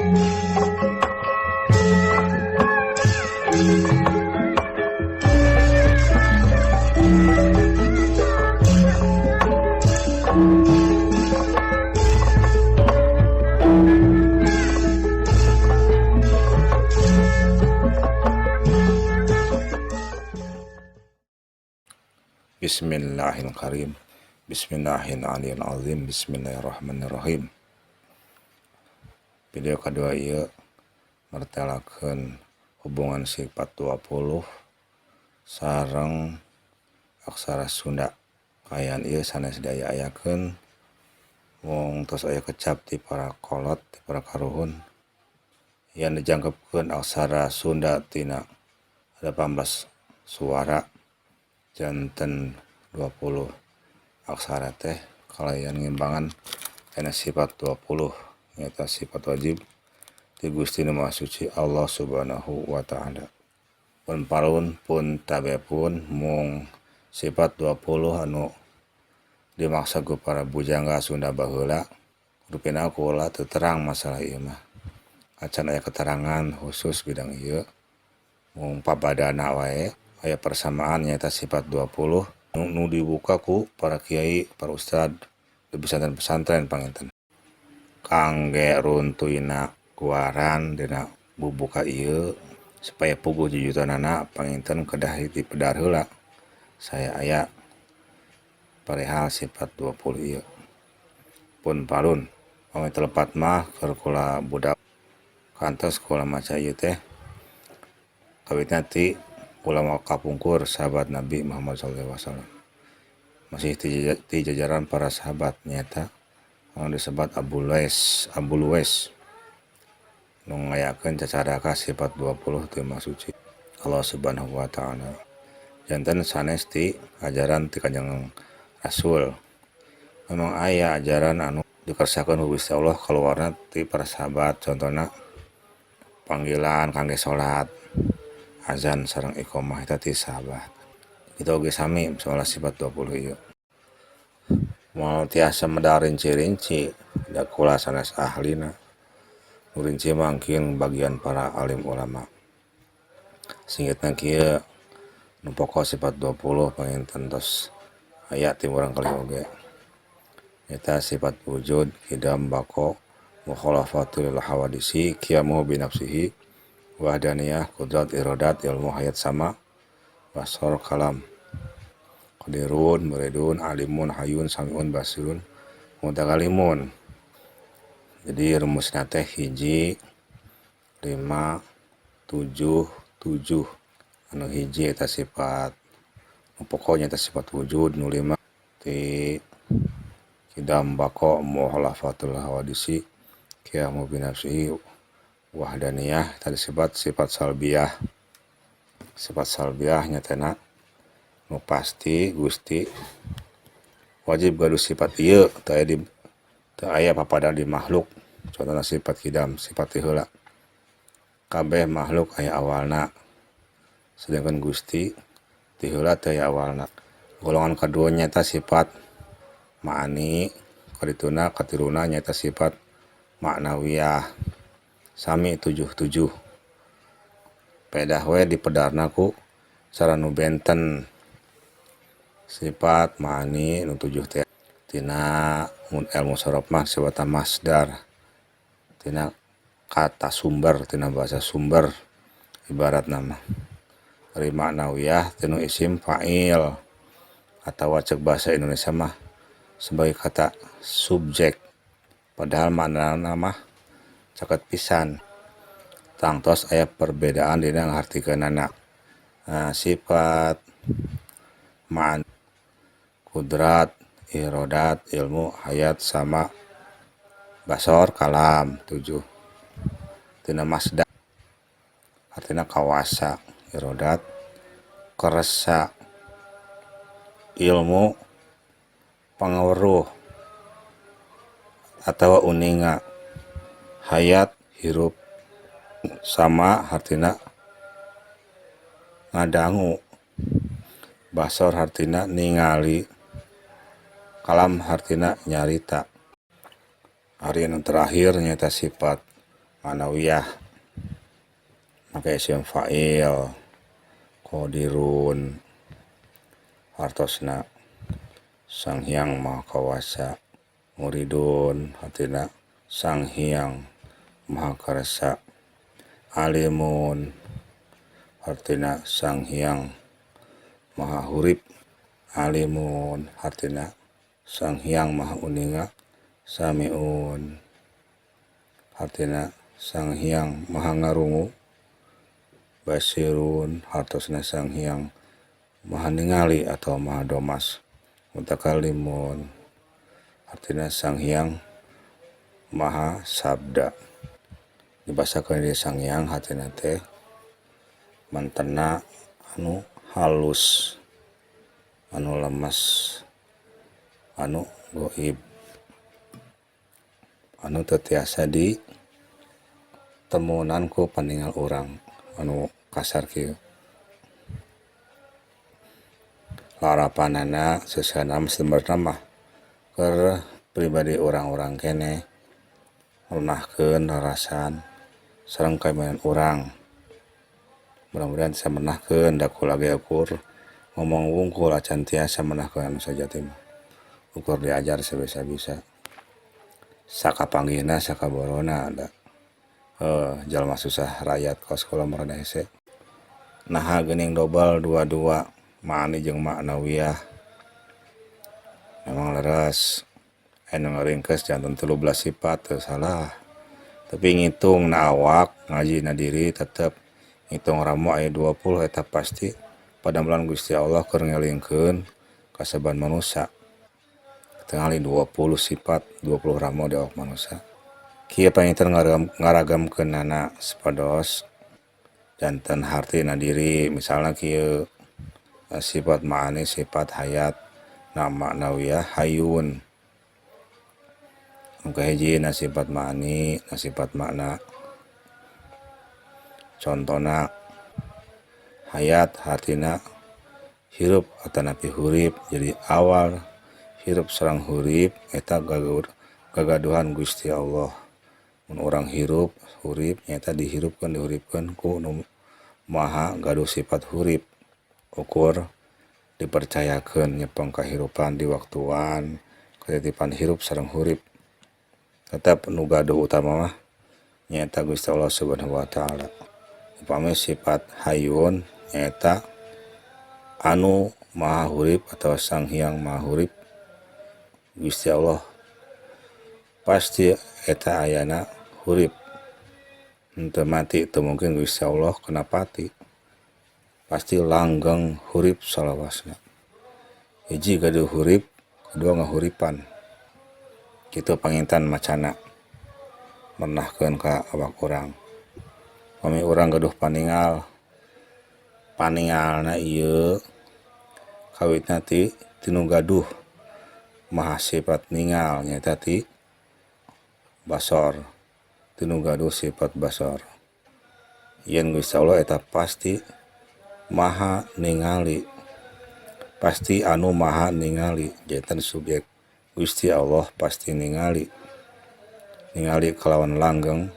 Bismillahirrahmanirrahim. Bismillahirrahmanirrahim. Bismillahirrahmanirrahim. Video kedua ieu mertelakeun hubungan sifat 20 sareng aksara Sunda. Kaayaan ieu sanes diaya-ayakeun, mung tos aya kecap ti para kolot, ti para karuhun yang dijangkepkeun aksara Sunda tina 18 suara janten 20 aksara teh kalayan ngimbangan kana sifat 20, nyaeta sifat wajib ti Gusti Nu Maha Suci Allah Subhanahu wa Ta'ala. Pun parun pun tabe pun mung sifat 20 anu dimaksa ku para bujangga Sunda baheula, rupina kula teu terang masalah ieu mah. Acan aya keterangan khusus bidang ieu, mung pabadana wae aya persamaan, nyaeta sifat 20 nu dibuka ku para kiai, para ustad di pesantren-pesantren. Panginten kangge runtuyna guaran dina bubuka ieu supaya puguh jujutanana, panginten kedah dipedar heula saya aya perihal sifat 20 ieu. Pun parun, pami teu lepat mah, keur kula budak kantos kula maca ieu teh kawitna ti ulama kapungkur, sahabat Nabi Muhammad SAW, masih ti jajaran para sahabat, nyaeta anu disebut Abu Lais. Abu Luwais nu ngayakeun cacaraka sifat 20 ti Maha Suci Allah Subhanahu wa Ta'ala, janten sanes ti ajaran ti Kanjeng Rasul. Memang aya ajaran anu dikersakeun ku Gusti Allah kaluarna ti para sahabat, contohna panggilan kangge salat, azan sareng iqamah, eta ti sahabat. Kitu oge sami soal sifat 20 ieu, moal tiasa medar rinci-rinci da kula sanes ahlina. Nu rinci mangkin bagian para alim ulama. Singkatna kieu, nu pokok sifat 20 panginten tos aya ti murangkalih oge, nyata sifat wujud, qidam, baqo, mukhalafatul hawadisi, qiyamuhu bi nafsihi, wahdaniyah, kudrat, iradat, ilmu, hayat, sama, basar, kalam, qadirun, muridun, alimun, hayyun, samiun, basirun, mutakalimun. Jadi rumusna teh 1, 5, 7, 7. Anu hiji eta sifat nu pokoknya eta sifat wujud, nu lima ti qidam, baqo, mukhalafatul hawadisi, qiyamu bi nafsihi, wahdaniyah. Tadi sifat sifat salbiyah. Sifat salbiyah nyatana nu pasti Gusti wajib gaduh sifat ieu, teu aya di, teu aya papadan di makhluk. Contohna sifat qidam, sifat ti heula. Kabeh makhluk aya awalna, sedangkan Gusti ti heula teu aya awalna. Golongan kadua nyata sifat ma'ani, kadituna katiluna nyata sifat maknawiyah, sami 7, 7. Pedah we dipedarna ku cara nu benten. Sifat ma'ani nu 7 teh tina mun ilmu sorof mah disebutna masdar, tina kata sumber, tina bahasa sumber ibaratna mah. Ari maknawiyah tina isim fa'il atawa cek bahasa Indonesia mah sebagai kata subjek, padahal maknana mah caket pisan. Tangtos aya perbedaan dina ngahartikeunana. Nah, sifat ma'an kudrat, irodat, ilmu, hayat, sama, basor, kalam, 7. Tina masdar artinya kawasa, irodat keresa, ilmu pangaweruh atau uninga, hayat hirup, sama hartina ngadangu, basor hartina ningali, kalam hartina nyarita. Ari anu terakhir nyata sifat Ma'nawiyah make isim fa'il qadirun hartosna Sang Hyang Maha Kawasa, muridun hartina Sang Hyang Maha Karsa, alimun hartina Sang Hyang Maha Hurip, alimun hartina Sang Hyang Maha Uninga, samiun hartina Sang Hyang Maha Ngarungu, basirun hartosna Sang Hyang Maha Ningali atau Maha Domas, mutakallimun artinya Sang Hyang Maha Sabda. Dibasakeun di Sang Hyang hartina teh mantena anu halus, anu lemes, anu goib, anu teu tiasa ditemunan ku paningal urang anu kasar kieu. Larapanana sesana sebenarna mah keur pribadi urang-urang keneh merenahkeun rarasan sareng kaimanan urang. Mudah-mudahan bisa merenahkeun da kula ge ukur ngomong wungkul acan tiasa merenahkeun anu sajati mah. Ukur diajar sabisa-bisa. Sakapanggihna sakaborona da jalma susah rakyat kos kula mah rada hese. Naha geuning dobel dua-dua ma'ani jeung ma'nawiyah. Memang leres anu ngaringkes janten 13 sifat teu salah. Tapi ngitung na awak ngaji na diri tetep ngitung ramo aya 20 eta pasti padamelan Gusti Allah keur ngelingkeun kasaban manusia. Tingali 20 sifat 20 ramo di awak manusia. Kieu panginten ngaragamkeunana supados janten hartina diri misalna kieu sifat ma'ani sifat hayat na ma'nawiyah hayun. Nu kahiji na sifat ma'ani na sifat makna. Contona hayat hartina hirup atanapi hurip, jadi awal hirup sareng hurip eta gagaduhan Gusti Allah. Mun urang hirup hurip nyaeta dihirupkeun dihuripkeun ku nu maha gaduh sifat hurip. Ukur dipercayakeun nyepeng kahirupan di waktuan katitipan hirup sareng hurip. Tetep nu gaduh utama mah nyaeta Gusti Allah Subhanahu wa taala. Upami sifat hayun nyaeta anu maha hurip atau Sang Hyang Maha Hurip Gusti Allah pasti eta ayana hurip henteu mati, teu mungkin Gusti Allah kena pati, pasti langgeng hurip salawasna. Hiji gaduh hurip, kedua ngahuripan. Kitu panginten macana merenahkeun ka awak urang. Pami urang gaduh paningal, paningalna ieu kawitna ti tinu gaduh maha sifat ningal nyaeta ti basor, tinu gaduh sifat basor. Yen Gusti Allah eta pasti maha ningali, pasti anu maha ningali janten subjek Gusti Allah pasti ningali, ningali kalawan langgeng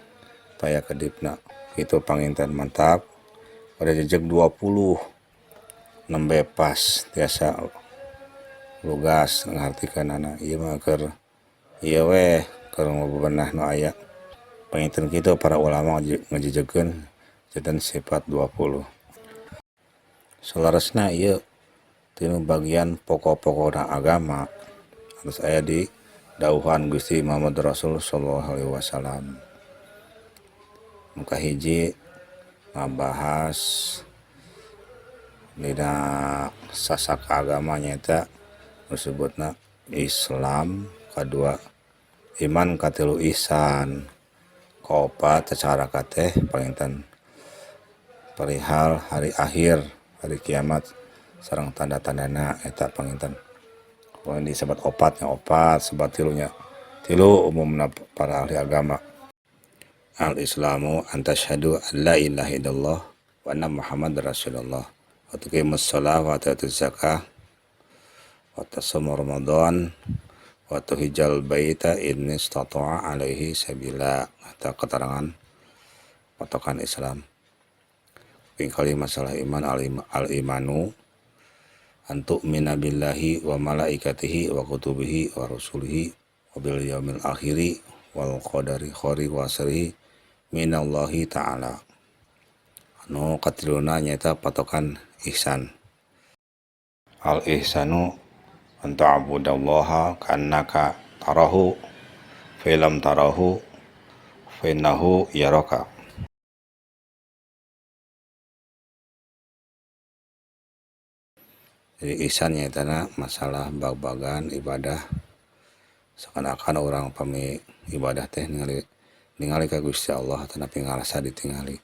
taya kedipna. Kitu panginten mantap. Pada jejeg 20 nembe pas tiasa lugas ngartikeunana. Ieu mah keur ieu weh keur bebenah nu aya. Panginten kitu para ulama ngajejegkeun janten sifat 20. Saleresna ieu tinu bagian pokok-pokona agama terus aya di dauhan Gusti Muhammad Rasul sallallahu alaihi wasallam. Nu kahiji ngabahas dina sasak agama nyaeta disebutna Islam, kadua iman, katilu ihsan, kaopat secara teh panginten perihal hari akhir, hari kiamat sareng tanda-tandana eta panginten. Pokoknya disebat opatnya opat, sebat tilunya tilu umumna para ahli agama. Al-Islamu an tasyhadu an la ilaha illallah wa anna Muhammad Rasulullah wa tuqimus shalah wa tu'tuz zakah wa tasumu Ramadan wa tuhijjal baita in istata'a alaihi sabila. Eta keterangan Patokan Islam. Kaping kalih masalah iman al-imanu antu'mina billahi wa malaikatihi wa kutubihi wa rusulihi wa bil yaumil akhiri wal qadari khairi wa syarrihi minallahi ta'ala. Anu katiluna nyaeta patokan ihsan. Al ihsanu an ta'budallaha ka'annaka tarahu fa illam tarahu fa innahu yaraka. Jadi ihsan nyaetana masalah bag-bagan ibadah seakan-akan orang pami ibadah teh ningali ka Gusti Allah tanapi ngarasa ditingali.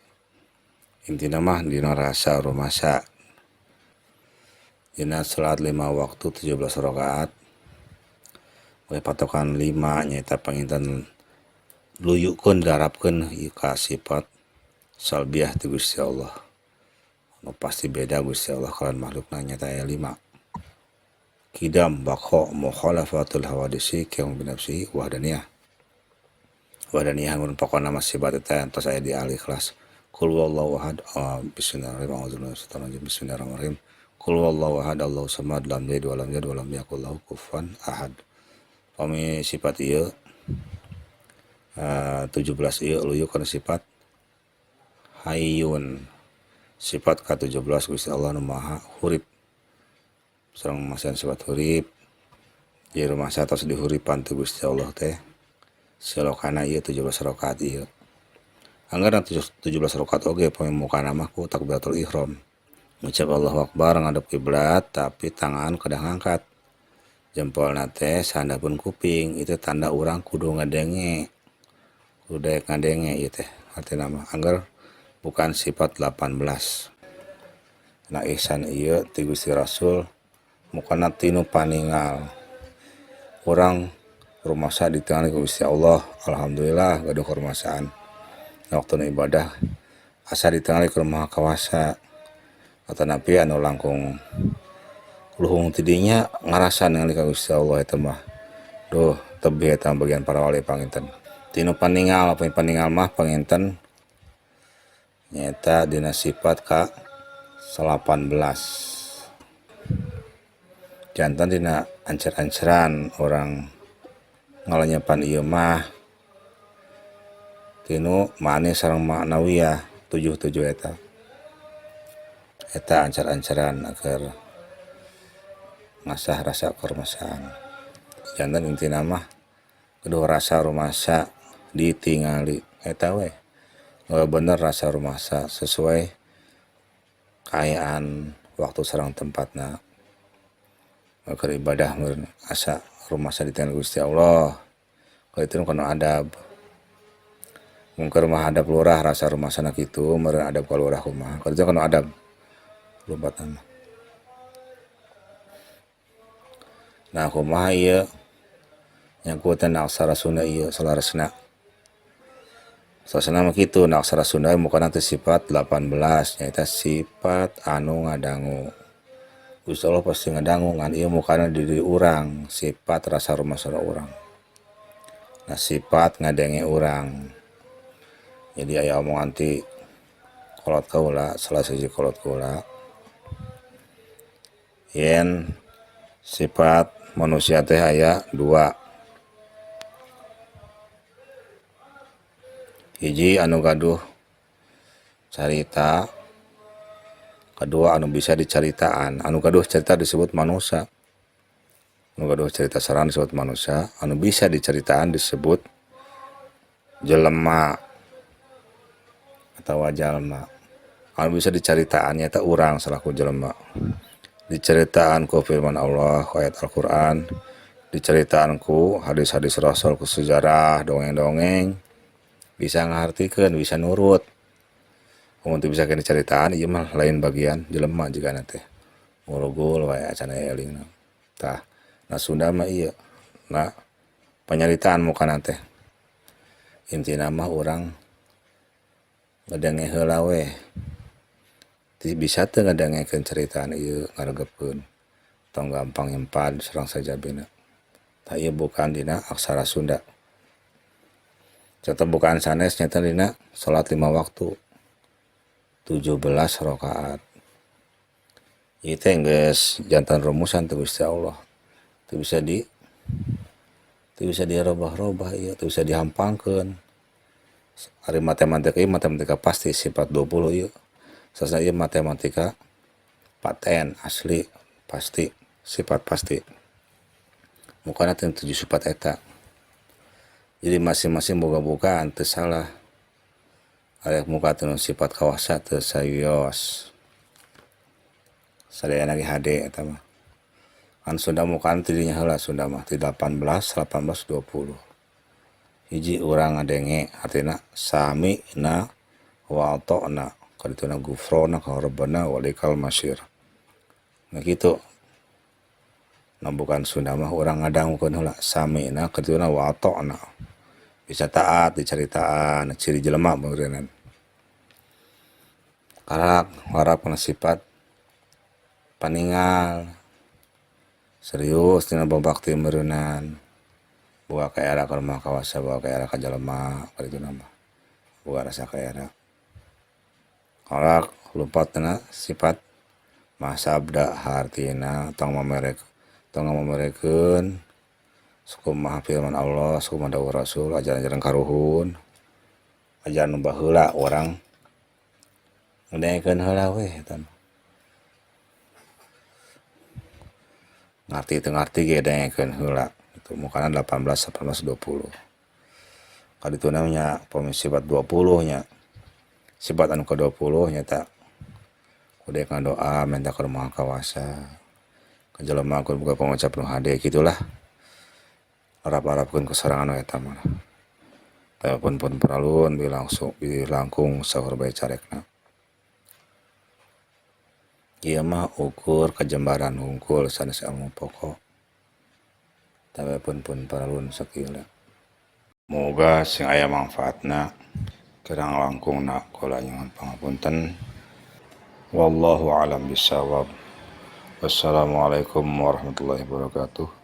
Intina mah dina rasa rumasa. Dina salat 5 waktu 17 rakaat we patokan 5 nyaeta panginten luyukeun darapkeun ieu ka sifat salbiah ti Gusti Allah. Anu pasti beda Gusti Allah kalawan makhlukna nyaeta aya 5. Kidam baqa mukhalafatul hawadisi qiyam binafsihi wahdaniyah. Wahdaniyah mun pokona mah sifat eta entos aya di Al-Ikhlas. Qul huwallahu ahad. Bismillahirrahmanirrahim. Bismillahirrahmanirrahim. Qul huwallahu ahad, Allahu samad, lam yalid walam yulad walam yakul lahu kufuwan ahad. Pami sifat ieu 17 ieu luyu kana sifat hayyun. Sifat ka-17 Gusti Allah nu maha hurip. Sareng masihan sifat hurip. Ieu rumasa tos dihuripan ti Gusti Allah teh. Silokana ieu 17 rakaat ieu. Anggar 17 rakaat oge pami mukana mah ku takbiratul ihram. Ngucap Allahu Akbar ngadep kiblat tapi tangan kedah ngangkat. Jempolna teh sahandapeun kuping, itu tanda urang kudu ngadenge. Kudu daek ngadenge ieu teh artina mah anggar bukan sifat 18. Nah ihsan ieu ti Gusti Rasul mukana tinu paningal. Urang rumasa ditingali ku Gusti Allah, alhamdulillah gaduh karumasaan. Waktuna ibadah asa ditingali ku Maha Kawasa. Atanapi anu langkung luhung ti dinya ngarasa ningali ka Gusti Allah eta mah. Duh, tebih eta bagian para wali panginten. Tinu paningal, pami paningal mah panginten nyaeta dina sifat ka 18. Janten dina ancer-anceran urang ngalenyepan ieu mah tinu manis sareng maknawiyah 77 eta. Eta ancer-anceran agar ngasah rasa karumasaan. Janten intina mah kudu rasa rumasa ditingali eta we. Bener rasa rumasa sesuai kaayaan waktu sareng tempatna. Keur ibadah meureun asa rumasa ditingali Gusti Allah. Kitu kana adab. Mun keur mah adab lurah rasa rumasana kitu meureun adab ka lurah kumaha. Kitu kana adab. Lompatan. Nah kumaha ieu nyangkutan aksara Sunda ieu salaresna. Salaresna mah kitu, nah aksara Sunda mukana teh sifat 18 nyaeta sifat anu ngadangu. Gusti Allah pasti ngadangu ngan ieu mukana di diri urang, sifat rasa rumasa urang. Nah sifat ngadenge urang. Jadi aya omongan ti kolot kaula, salah sahiji kolot kaula. Yen sifat manusia teh aya 2. Hiji anu gaduh carita, kedua anu bisa dicaritaan. Anu gaduh cerita disebut manusia. Anu gaduh cerita saran disebut manusia, anu bisa diceritaan disebut jelema atawa jalma. Anu bisa dicaritaan nyaeta urang salaku jelema. Diceritaan ku firman Allah, ku ayat Al-Qur'an, diceritaan ku hadis-hadis Rasul, ku sejarah, dongeng-dongeng, bisa ngahartikeun, bisa nurut. Mun teu bisa kana ceritaan ieu mah lain bagian jelema jigana teh. Ngurugul wae acan aya elingna. Tah, na Sunda mah ieu, na panyaritaan mukana teh. Intina mah urang ngadenge heula we. Bisa teu ngadengekeun ceritaan ieu ngaregepkeun. Tong gampang nyempad sareng sajabina. Tah ieu bukan dina aksara Sunda. Contoh bukaan sanes nyata dina salat 5 waktu 17 rakaat. Ieu teh geus jantan rumusan teu Gusti Allah. Teu bisa di teu bisa dirobah-robah ieu, teu bisa dihampangkeun. Ari matematika ieu matematika pasti sifat 20 ieu. Sasana ieu matematika paten asli pasti sifat pasti. Mukana teh 7 sifat eta. Jadi masing-masing boga bukaan teu salah. Aya muka teu sifat kawasa teu sawios. Sadayana ge hade eta mah. Kan Sunda mukaan ti dinya heula Sunda mah ti 18 18 20. Hiji urang ngadenge artina sami'na wa ata'na kadituna gufronaka rabbana wa ilaikal masir. Nah kitu. Nah bukan Sunda mah urang ngadangukeun heula sami'na kadituna wa ata'na. Bisa taat dicaritaan ciri jelema meureunnan. Karak harap kana sifat paningal serius dina babakti meureunnan. Boga kaera ka Maha Kawasa, boga kaera ka jelema kadituna mah. Boga rasa kaera. Karak lumpatna sifat masabda hartina tong mamerek tong ngamamerekeun sakumaha firman Allah, sakumaha dawuh Rasul, ajaran-ajaran karuhun, ajaran nu baheula urang ngadengekeun heula weh eta mah. Ngarti teu ngarti ge dengekeun heula kitu mukana 18 18 20. Kadituna nya pami sifat 20 nya. Sifat anu ka-20 nyata kudu ngadoa minta ka Maha Kawasa. Ka jelema kudu boga pangucap nu hade kitulah. Arap-arapkeun ku sorangan we eta mah. Telepon pun paralun bi langsung bi langkung sahur bae carekna. Ieu mah ukur kajembaran hungkul sanes ilmu pokok. Telepon pun paralun sakila. Moga sing aya mangfaatna kirang langkungna kula nyuhun pangapunten. Wallahu a'lam bishawab. Wassalamualaikum warahmatullahi wabarakatuh.